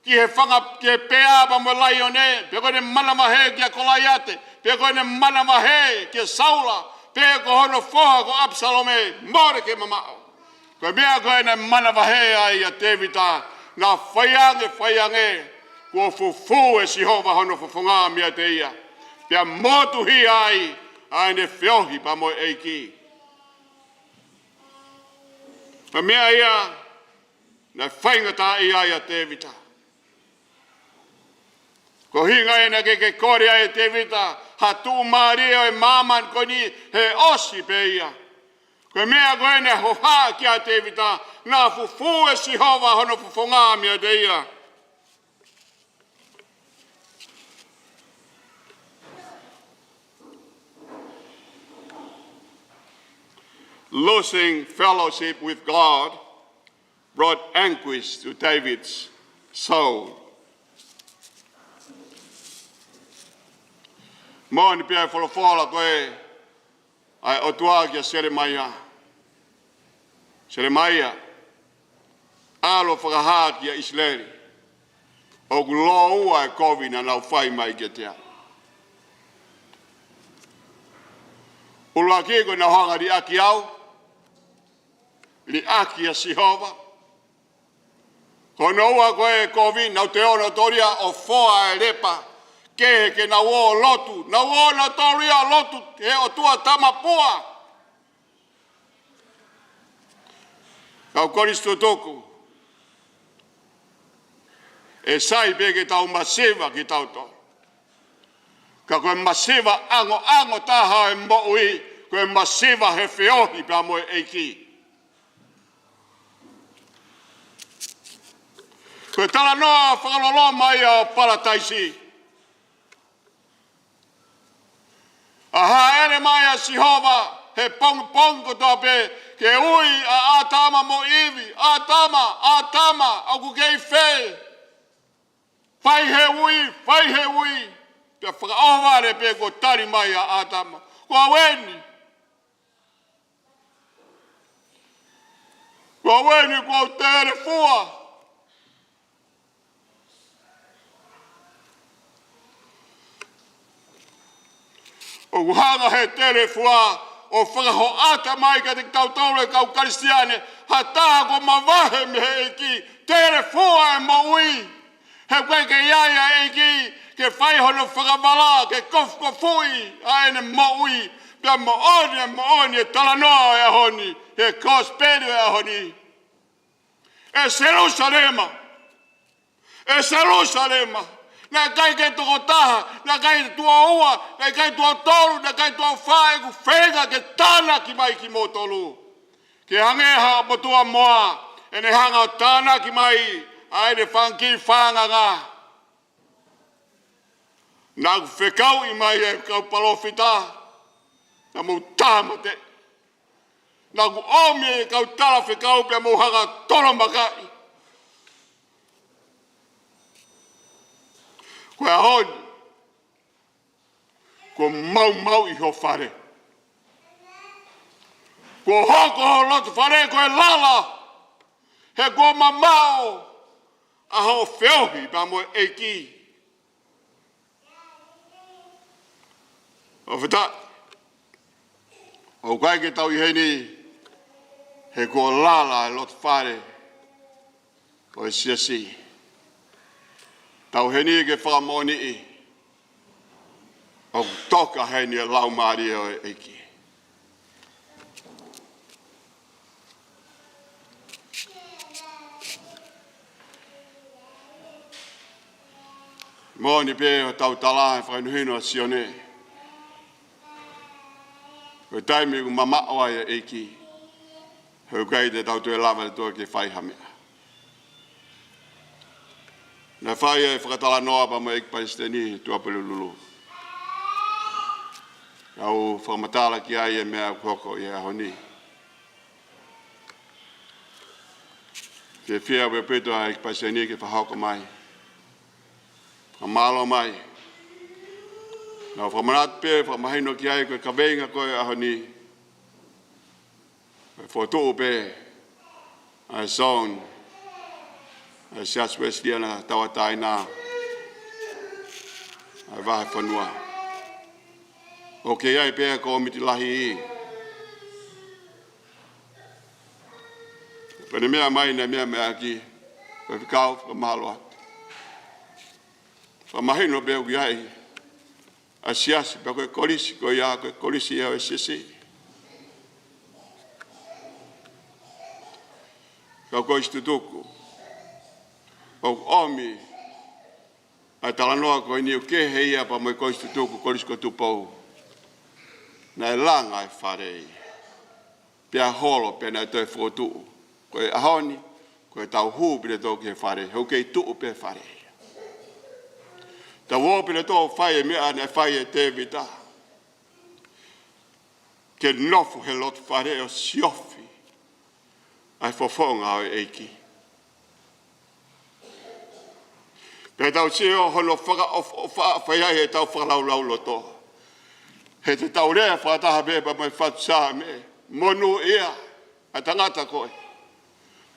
ki he fanga, ki he pea pea mo e laione, pe ko ʻene manavahē kia Kolaiate, pe ko ʻene manavahē kia Saula, pe ko hono foha ko ʻApisalome, mole ke mamaʻo. Ko e meʻa ko ē naʻe manavahē ai ʻa Tēvita, naʻe fai ange, fai ange, kuo fufū ʻe Sihova hono fofonga meiate ia, pea motuhia ai ʻa ʻene feohi pea mo e ʻEiki. Ko e meʻa ia naʻe faingataʻaʻia ai ʻa Tēvita. Ko e ʻuhinga ia naʻe ʻikai ke kole ai ʻe Tēvita ha tuʻumālie ʻo e māmani ko eni he ʻosi pē ia. Ko e meʻa ko ē naʻe hohaʻa ki ai ʻa Tēvita, naʻe fufū ʻe Sihova hono fofonga meiate ia. Losing fellowship with God brought anguish to David's soul. Moʻoni pē ʻa e folofola ko ē ʻa e ʻOtua kia Selemaia. Selemaia, ʻalu ʻo fakahā kia ʻIsileli ʻoku lōua e kovi naʻa nau fai mai kiate au. ʻUluaki ko ʻenau hanga liʻaki au, liʻaki ʻa Sihova. Ko hono ua ko e kovi, nau toe ō nautolu ia ʻo foa e lepa kehe ke nau ō ʻo lotu. Nau ō nautolu ia ʻo lotu he ʻotua tamapua. Kau Kolisi tutuku, ʻe sai pē ke tau masiva kitautolu, ka ko e masiva ʻangoʻango taha ʻo e moʻui, ko e masiva he feohi pea mo e ʻEiki. Ko e talanoa fakaloloma ia ʻo Palataisi. ʻA e hāʻele mai ʻa Sihova he pongipongi kotoa pē ke ui ʻa ʻĀtama mo ʻIvi, ʻĀtama, ʻĀtama, ʻoku ke ʻi fē? Fai he ui, fai he ui. Pea fakaʻohovale pē kuo tali mai ʻa ʻĀtama, ko au eni. Ko au eni, ko au telefua. ʻOku hanga he telefua ʻo fakahoʻata mai kiate kitautolu e kau Kalisitiane ha taha kuo mavahe mei he ʻEiki. Telefua e moʻui. He ʻoku ʻikai ke ʻi ai ʻa e ʻEiki ke fai hono fakavala, ke kofukofuʻi ʻa ʻene moʻui. Pea moʻoni, moʻoni e talanoa ʻo e ʻaho ni, he kosipeli ʻo e ʻaho ni. ʻE Selusalema, ʻe Selusalema, naʻe ʻikai ke toko taha, naʻe ʻikai tuʻo ua, naʻe ʻikai tuʻo tolu, naʻe ʻikai tuʻo fā ʻeku feinga ke tānaki mai kimoutolu. Ke hangē ha ʻotu moa, ʻene hanga ʻo tānaki mai ʻa ʻene fanga kiʻi fānganga. Naʻa ku fekauʻi mai e kau palōfita, naʻa mou tāmateʻi. Naʻa ku ʻomi e kau talafekau pea mou hanga ʻo tolomakaʻi. Ko e ʻaho ni, kuo maumauʻi ho fale. Kuo hoko ho loto fale ko e lala. He kuo mamaʻo ʻa hoʻo feohi pea mo e ʻEiki. ʻOfa atu, ʻoku ʻikai ke tau ʻi heni he kuo lala e loto fale ʻo e siasi. Tau ʻi heni ke fakamoʻoniʻi ʻoku toka heni e Laumālie ʻo e ʻEiki. Moʻoni pē ʻoku tau tala he fakahinohino ʻa Sione, ko e taimi ʻoku mamaʻo ai e ʻEiki, he ʻoku ʻikai te tau toe lava ʻe tautolu ke fai ha meʻa. Naʻe fai e fakatalanoa pea mo e ʻEiki Palesiteni Tuʻapulelulu. Kau fakamatala ki ai e meʻa ʻoku hoko ʻi he ʻaho ni. Fiefia ʻaupito ʻa e ʻEiki Palesiteni ke fakahoko mai. Fakamālō mai. Naʻa ku fakamanatu pē, fakamahino ki ai ko e kaveinga ko ē ʻaho ni. Ko e fokotuʻu pē ʻa e zone ʻa e Siasi Uēsiliana Tauʻatāina ʻa e Vahefonua. ʻOku ʻi ai pē kōmiti lahi. Pea ne meʻa mai, ne meʻa mai ʻaki, ko e fekau fakamālō atu. Fakamahino pē ʻoku ʻi ai ʻa e siasi, pea ko e kolisi ko ia, ko e kolisi ia ʻo e siasi. Kau kolisi tutuku, ʻoku ʻomi ʻa e talanoa ko eni ʻoku kehe ia pea mo e kolisi tutuku, kolisi ko Tupou. Naʻe langa e fale ia. Pea holo, pea naʻe toe fokotuʻu. Ko e ʻaho ni, ko e tau hū pē ʻo toki he fale, ʻoku kei tuʻu pē fale. Tau ō pē ʻo fai e meʻa naʻe fai ʻe Tēvita. Ke nofo he loto fale ʻo siofi ʻa e fofonga ʻo e ʻEiki. Pea tau sio hono fakaʻofoʻofa, fai ai ʻetau fakalaulauloto. He te tau lea fakataha pē pea mo e fatu Saame, monūʻia ʻa e tangata ko ē,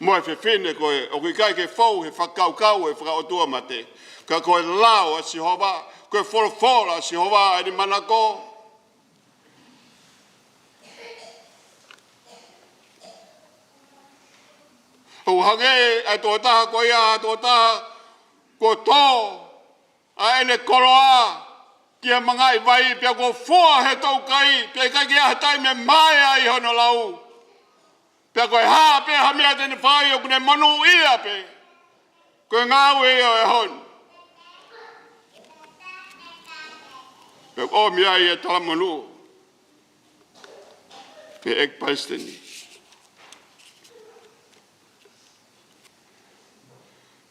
mo e fefine ko ē, ʻoku ʻikai ke fou he fakakaukau ʻo e fakaʻotuamate. Ka ko e lao ʻa Sihova, ko e folofola ʻa Sihova ʻa ʻene manako. ʻOku hangē ʻa e tokotaha ko ia, ʻa e tokotaha kuo tō ʻa ʻene koloa ki he mangaʻi vai, pea kuo fua he toukai, pea ʻikai ke ʻi ai ha taimi ʻe mae ai hono lau. Pea ko e hā pē ha meʻa te ne fai, ʻoku ne monūʻia pē. Ko e ngāue ia ʻo e ʻaho ni. Pea ʻomi ai e talamonū ʻa e ʻEiki Palesiteni.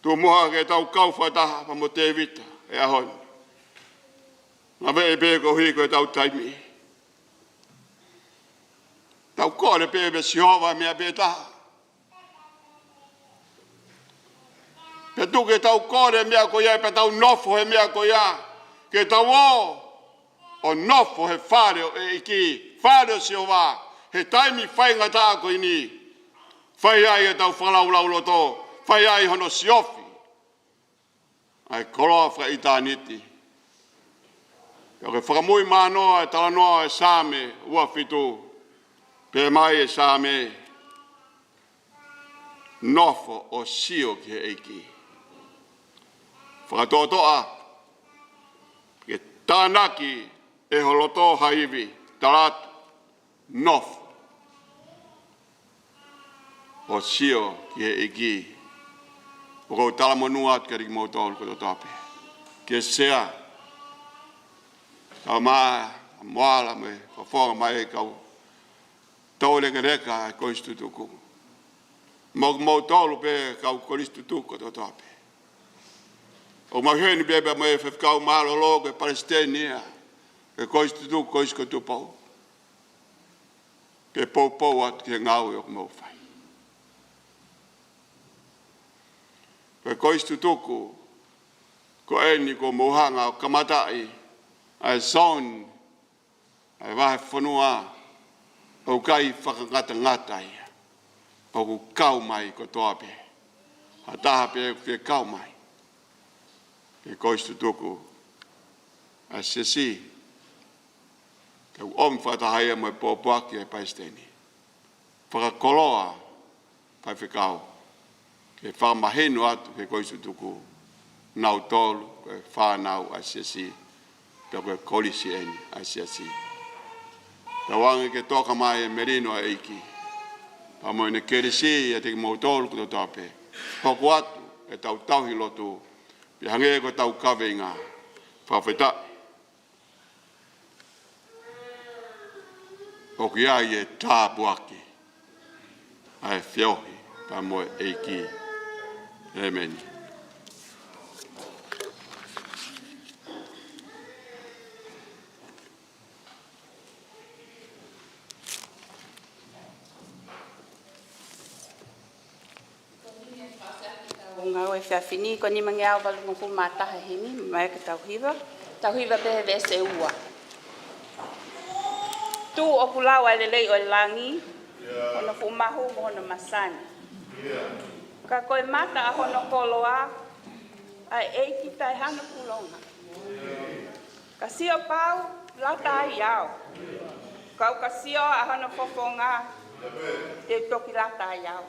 Tuʻu muʻa ke tau kau fakataha pea mo Tēvita he ʻaho ni. Naʻa pē pē koeʻuhi ko ʻetau taimi. Tau kole pē mei Sihova meʻa pē taha. Pea tuku ke tau kole meʻa ko ia, pea tau nofo he meʻa ko ia. Ke tau ō ʻo nofo he fale ʻo e ʻEiki, fale ʻo Sihova, he taimi faingataʻa ko eni. Fai ai ʻetau fakalaulauloto, fai ai hono siofi ʻa e koloa fakaʻitāniti. Pea ko e fakamuimui mānoa e talanoa ʻa e Saame ua fitu, pehē mai e Saame, nofo ʻo sio ki he ʻEiki. Fakatoʻotoʻa, ke tānaki ʻe ho loto ha ivi, tala atu, nofo ʻo sio ki he ʻEiki. ʻOku ou talamonū atu kiate kimoutolu kotoa pē. Ke sea, kau mai, Moala mo e fofonga mai e kau taulekeleka ʻa e kolisi tutuku. Mo kimoutolu pē kau kolisi tutuku kotoa pē. ʻOku mau ʻi heni pē pea mo e faifekau mālōlō ko e palesiteni ia ʻo e kolisi tutuku, kolisi ko Tupou. Ke poupou atu ki he ngāue ʻoku mau fai. Ko e kolisi tutuku ko eni kuo mau hanga ʻo kamataʻi ʻa e zone ʻa e Vahefonua, ʻoku ʻikai fakangatangata ia. ʻOku kau mai kotoa pē. Ha taha pē ʻoku fie kau mai ki he kolisi tutuku ʻa e siasi. Tau ʻomi fakataha ia mo e pōpoaki ʻa e palesiteni. Fakakoloa faifekau ke fakamahino atu ki he kolisi tutuku, nautolu ko e fānau ʻa e siasi, pea ko e kolisi eni ʻa e siasi. Tauange ke toka mai e melino ʻa e ʻEiki pea mo ʻene kelesi ʻiate kimoutolu kotoa pē. Hoko atu ʻetau tauhi lotu, pea hangē ko ʻetau kaveinga, fakafetaʻi. ʻOku ʻi ai e tāpuaki ʻa e feohi pea mo e ʻEiki. ʻĒmeni. Efiafi ni ko e nimangeau valungofulu mā taha heni, mai ke tau hiva. Tau hiva pē he veesi ua. Tuʻu ʻoku lau ʻa e lelei ʻo e langi, hono fuʻu mahu mo hono masani. Ka ko e mata ʻa hono koloa, ʻa e ʻEiki taʻe hano kulonga. Ka sio pau, lata ai au. Ka ʻoka sio ʻa hono fofonga, te u toki lata ai au.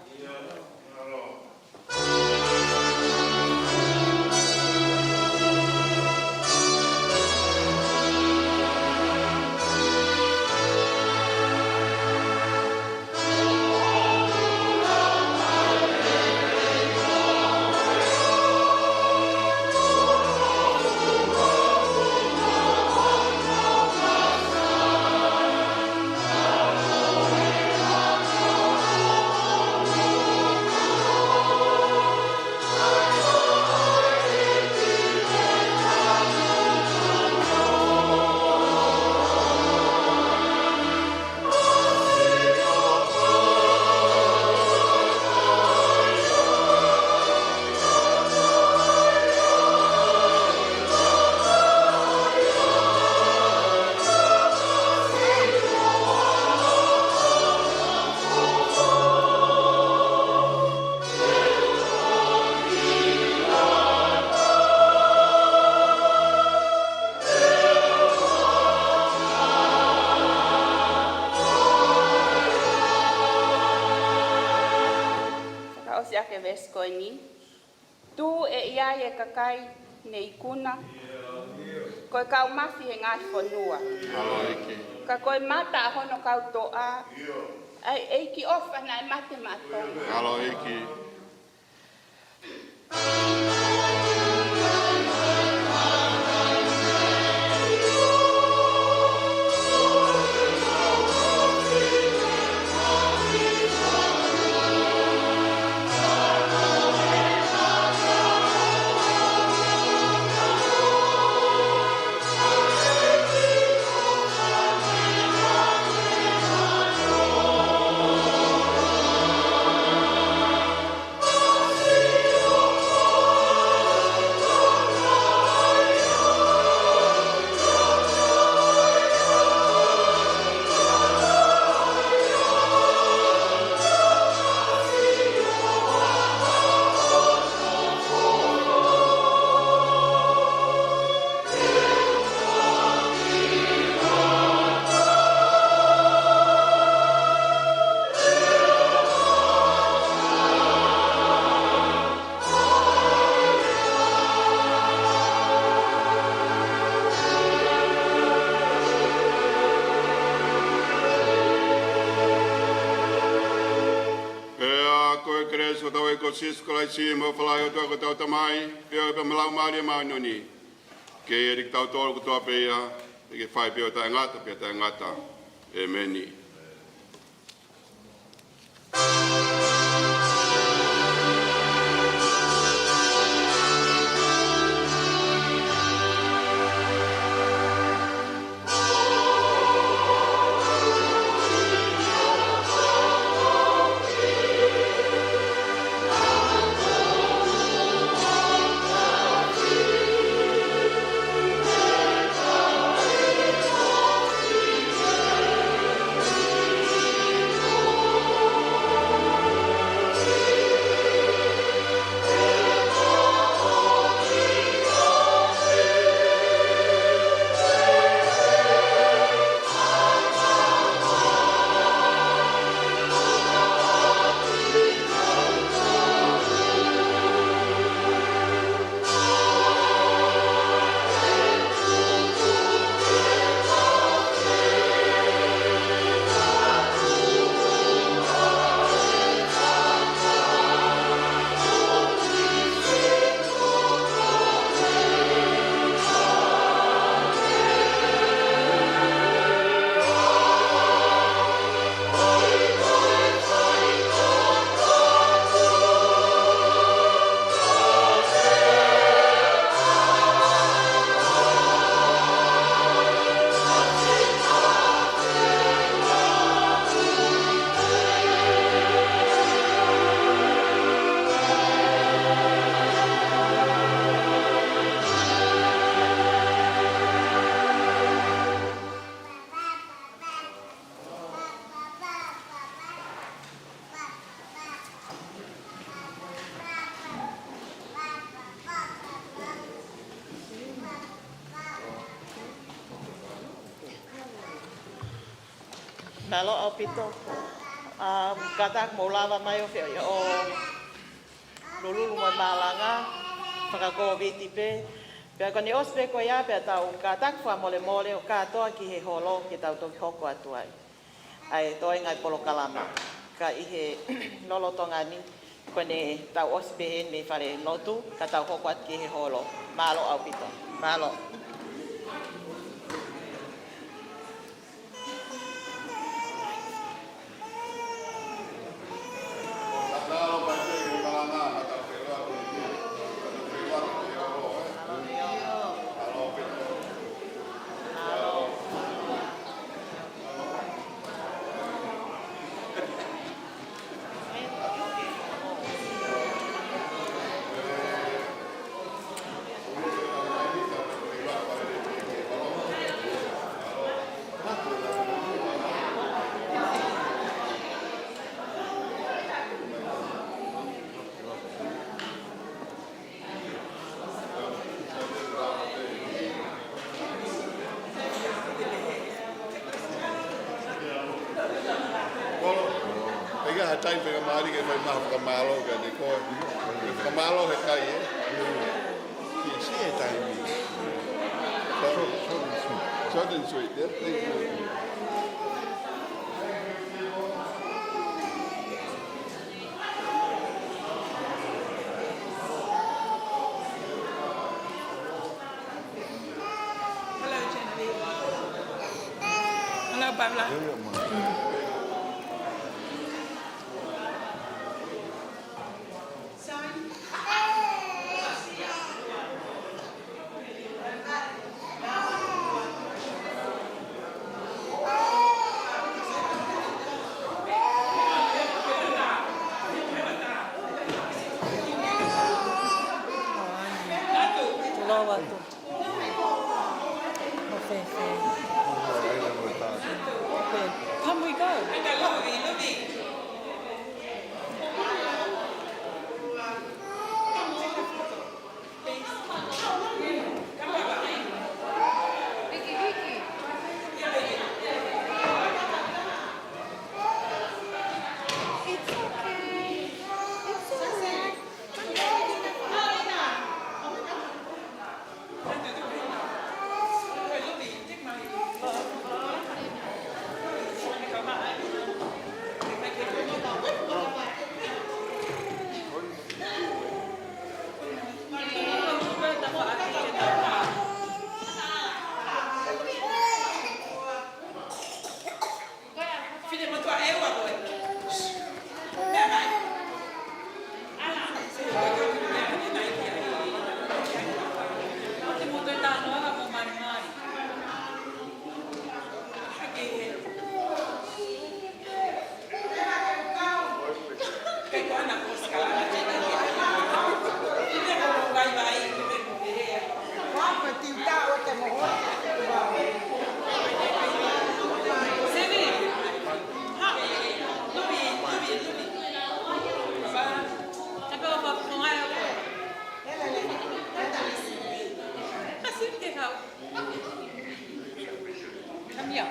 Fakaʻosi ʻaki e veesi ko eni. Tuʻu ʻe ʻi ai e kakai ne ikuna, ko e kau mafai he ngaahi fonua. ʻAlo ʻEiki. Ka ko e mata ʻa hono kau toʻa, ʻa e ʻEiki ʻofa naʻe mate maʻa Tonga. ʻAlo ʻEiki. Pea ko e kelesi ʻa hotau ʻEiki ko Sīsū Kalaisi mo e ʻofa lahi ʻa e ʻOtua ko hotau Tamai, feohi pea mo e Laumālie Māʻoniʻoni, ke ʻiate kitautolu kotoa pē ia, ke fai pē ʻo taʻengata pea taʻengata. ʻEmeni. Mālō ʻaupito. ʻA, kātaki mou lava mai ʻo feʻao ʻo lulululu mo e malanga fakakoviti pē. Pea ko ʻene ʻosi pē ko ia pea tau kātaki fakamolemole ʻo kātoa ki he holo ke tau toki hoko atu ai ʻa e toenga e polokalama. Ka ʻi he lolotonga ni, ko ʻene tau ʻosi pē heni mei fale lotu, ka tau hoko atu ki he holo. Mālō ʻaupito. Mālō. Kolo, ʻikai ha taimi pē ka mālie ke fai mai ha fakamālō kia koe. Ke fakamālō he kai, ē? Yes, he taimi. Short, short and sweet. Short and sweet, yeah. Thank you. Hello, Genevieve. Hello, Pablo. Lava tu. Okay, okay. Come, we go. Come here.